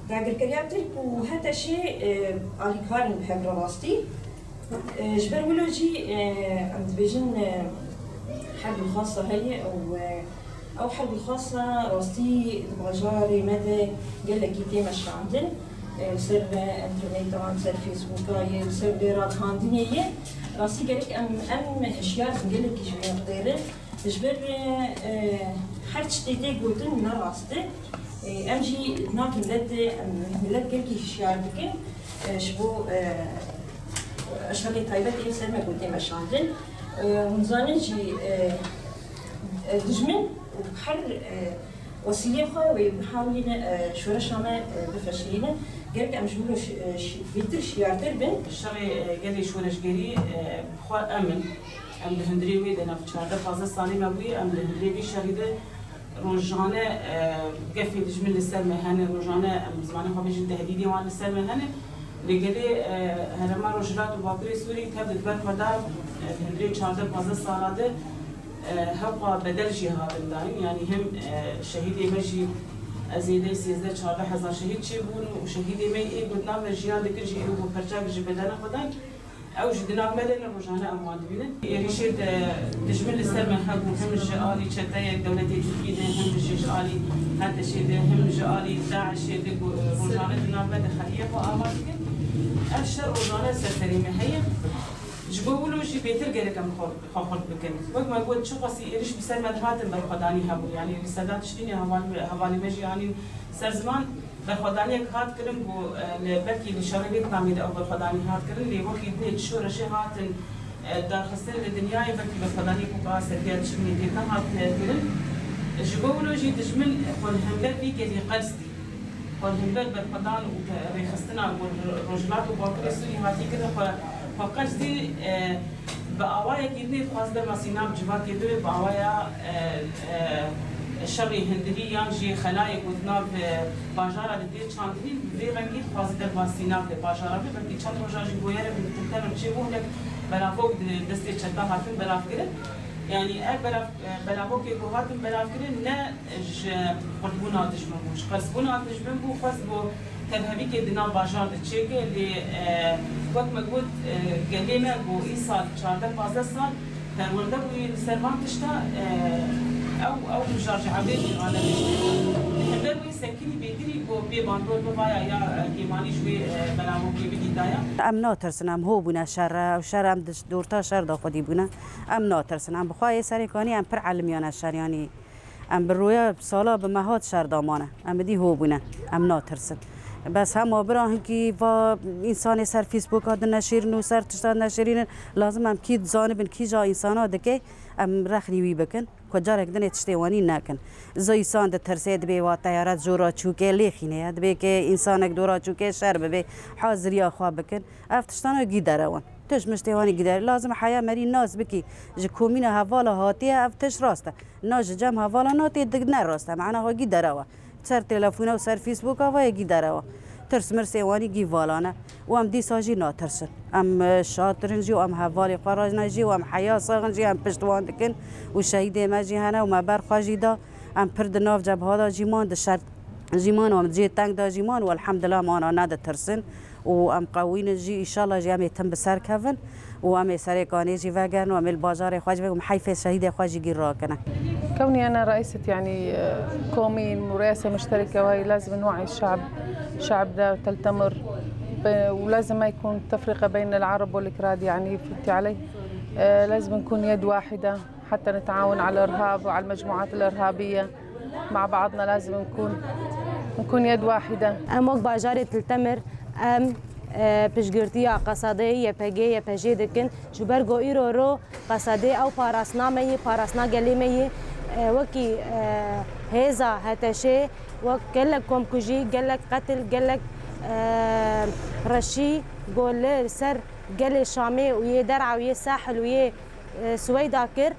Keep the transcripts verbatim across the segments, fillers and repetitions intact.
Dagirkeriya Tirk û HTŞê, e, alîkar in bi hev re rastî. E, ji ber wilo jî, e, em dibêjin, e, herbî xasa heye û, e, ew herbî xasa rastî di bajarê me de gelekî tê meşandin. E, li ser, e, înterneta, li ser Facebooka ye, li ser vê ragihandinê ye. Rastî gerek em, em hişyar bin, gelekî ji vê re bidêrin. Ji ber, e, her tiştê tê gotin ne rast e. E, em jî di nav milet de, em milet gelkî hişyar bikin, e, ji bo, e, şerê taybet ê ser me gotê meşandin. E, hûn zanin jî, e, e, dijmin her, e, wesîlê xwe wê bihawilîne, e, şoreşa me, e, bifeşirîne. Gerek em ji wilo şi-, e, şi-, bêtir şiyartir bin. Şerê, e, gelê şoreşgerî, e, bi xwe em in. Em di hundirê wê de nav çardeh pazdeh salê me bûye, em di hundirê vî şerî de rojane, e, gefê dijmin li ser me hene, rojane em bi zimanê xwe bêjin tehdîdê wan li ser me hene. Lê gelê, e, herêma Rojhilat û Bakurê Sûrî tev di ber xwe de, e, di hundirê çardeh pazdeh sala de, e, hewqa bedel jî hatin dayîn. Yanî him, e, şehîdê me jî ez zêdeyî sêzdeh çardeh hezar şehîd çêbûn û şehîdê me ê ku di nav me jiyan dikin jî ê ku perçak ji bedena xwe dan. Ew jî di nav me de ne, rojane em wan dibînin. Êrîşê de dijmin li ser me hebû, him ji alî çeteyek dewletê Tirkî de, him jî ji alî HTŞê de, him ji alî DAIŞê de ku, e, rojane di nav me de xeliyê xwe ava dikin. Ev şer rojane ser serê me heye. Ji bo wilo jî bêtir gerek em xwe, xwe xurt bikin. Wek me got, çiqasî êrîş bi ser me dihatin berxwedanî hebû. Yanî li Sedat Tiştînê heval-, hevalê me jî anîn ser ziman. Berxwedaniyek hat kirin ku, e, li belkî li şerê vê tamê de ew berxwedanî hat kirin, lê wekî dinê şoreşê hatin, e, darxistin li dinyayê, belkî berxwedaniyek weka sergiya tiştînê tê nehat, e, kirin. Ji bo wilo jî dijmin xwe li hember vî gelî qels dî. Xwe li hember berxwedan û te-, rêxistina ku Rojhilat û Bakurê Sûrî hatî kirin, xwe, xwe qels dî, e, Bi awayekî dinê dixwaze derbasî nav civakê bibe, bi awaya, e, e, şerê hundirî yan jî xelayê ku di nav, e, bajara de tê çandinî, bi vê rengî dixwaze derbasî nav de bajara be. Belkî çend roja jî goyere bin, tim tev çêbû, hinek belavok di destê çeta hatin belavkirin. Yanî ev belav, e, belavokê ku hatin belavkirin ne ji qurtbûna dijmin bû, ji qelsbûna dijmin bû, xwest ku tevhevîkê di nav bajar de çêke, lê, e, wek me got, e, gelê me ku îsal çardeh pazdeh sal perwerde bûye li ser van tişta, e, ew, ew mijar ji ewlê jî ranehiştiye. Li hember wê sekinî bêtirî ku pê bandor bivaya ya, e, kêmanî ji wê, e, belavokê bidîtaya. Em natirsin, em ho bûne şer re, ew şer em di dorta şer de xwedî bûne. Em natirsin, em bi xwe yê serê kanî em pir elimiyane şer, yanî Em bi roya sala bi mehat şer damane. Em bi dî ho bûne. Em natirsin. Bes hema bira hinkî va însanê ser Facebooka dineşîrin û ser tişta dineşirînin, lazim em kî zanibin kîja însana dike, em rexnî wî bikin, ku carek dinê tiştê wanî nekin. Zo însan ditirsê, dibê wa teyaret jora çûkê lêxîne ye, dibê ke însanek dora çûkê şer bibê, haziriya xwe bikin. Ev tiştana gî derewan. Tişt miştê wanî gî dere. Lazim e heya merî nas bikî. Ji komîna hevala hatiye, ev tişt rast e. Na ji cem hevala natê, di ne rast e. Mena xwe gî derewa. Ser telefona û ser Facebooka ve yê gî derewa. Tirs mirsê wanî gî valane. Û em dîsa jî natirsin. Em, e, şatirin jî û em hevalê xwe rajne jî û em heya saxin jî em pişt wan dikin. Û şehîdê me jî hene û me ber xwe jî da. Em pir di nav cebha de jî man, di şer jî man û em di cihê teng de jî man û elhemdulillah em wana neditirsin. û em qewînin jî, înşallah jî em ê tim bi ser kevin û em ê serê kanê jî vegerin û em ê li bajarê xwe jî vegerin, heyfê şehîdê xwe jî gîr rakine. كوني أنا رئيسة، يعني، كومين ورئاسة مشتركة، وهي لازم نوعي الشعب، الشعب ده تلتمر ب-، ولازم ما يكون تفرقة بين العرب والكراد، يعني، فهمتي علي؟ آه، لازم نكون يد واحدة حتى نتعاون على الإرهاب وعلى المجموعات الإرهابية. مع بعضنا لازم نكون، نكون يد واحدة. Em wek bajarê Til Temir, em, e, piştgirtiya qesadeyê Y P G, Y P J dikin. Ji ber ku îro ro qesadê ew parastina me yê, parastina gelê me yê, e, wekî, e, hêza HTŞê, wek gelek komkujî, gelek qetil, gelek, e, reşî ku li ser gelê Şamê û yê Der'a û yê Sahil û yê, e, Sweyda kir.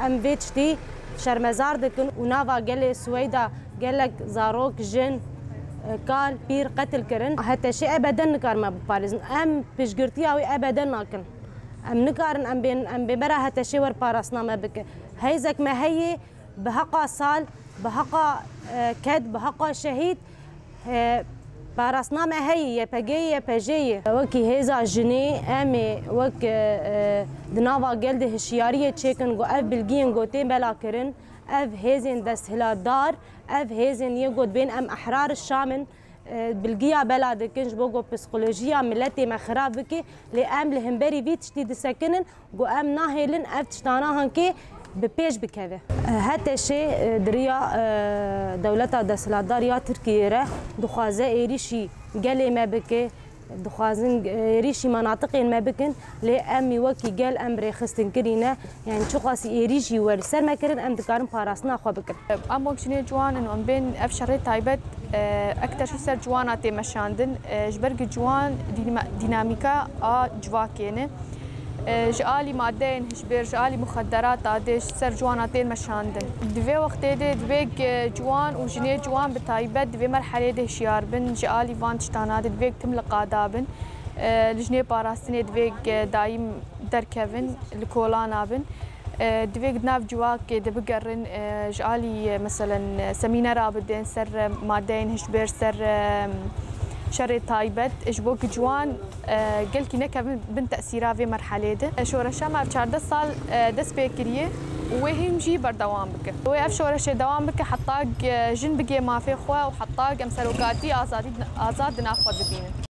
Em vê tiştî şermezar dikin û nava gelê Sweyda gelek zarok, jin, kal, pîr qetil kirin. HTŞê ebeden nikarime biparêzin. Em piştgirtiya wê ebeden nakin. Em nikarin em bên, em bêbera HTŞê wer parastina me bike. Hêzek me heye bi heqa sal Bi heqa, e, ked, bi heqa şehîd, e, parastina me heye, Y P G, Y P J ye. Wekî hêza jinê, em ê wek, e, e, di nava gel de hişyariyê çêkin ku ev bilgiyên ku tên bela kirin, ev hêzên desthilatdar, ev hêzên yê ku dibên em ehrar Şam in, e, bilgiya bela dikin ji bo ku psikolojiya miletê me xirab bike, lê em li hemberî vî tiştî disekinin. Ku em nahêlin ev tiştana hankê bi pêş bikeve. H T Ş, e, di riya, e, dewleta desthilatdar ya Tirkiyê re dixwaze êrîşî gelê me bike, dixwazin, e, êrîşî menatiqên me bikin, lê em wî wekî gel em rêxistin kirî ne, yani çiqasî êrîşî we li ser me kirin, em dikarin parastina xwe bikin. Em wek jinê ciwan in, em bên ev şerê taybet, e, ekter jî ser ciwana tê meşandin, e, ji ber ku ciwan dînama-, dînamîka a civakê ne. E, ji alî madeyên hişbêr, ji alî muxedderata dê ji ser ciwana tên meşandin. Di vê wextê de divê ku ciwan û jinê ciwan bi taybet di vê merhelê de hişyar bin, ji alî van tiştana de divê ku tim li qada bin. E, li jinê parastinê divê ku daîm derkevin, li kolana bin. E, divê ku di nav civakê de bigerin, e, ji alî, e, meselen, e, semînera bidin ser, e, madeyên hişbêr, ser, e, şerê taybet, ji bo ku ciwan, e, gelkî nekevin bin tesîra vê merhelê de. E, şoreşa me ev çardeh sal, e, dest pê kiriye û wê hîn jî berdewam bike. Wê ev şoreşê dewam bike heta ku jin bigê mafê xwe û heta ku em serokatî azadî, azad di nav xwe de bînin.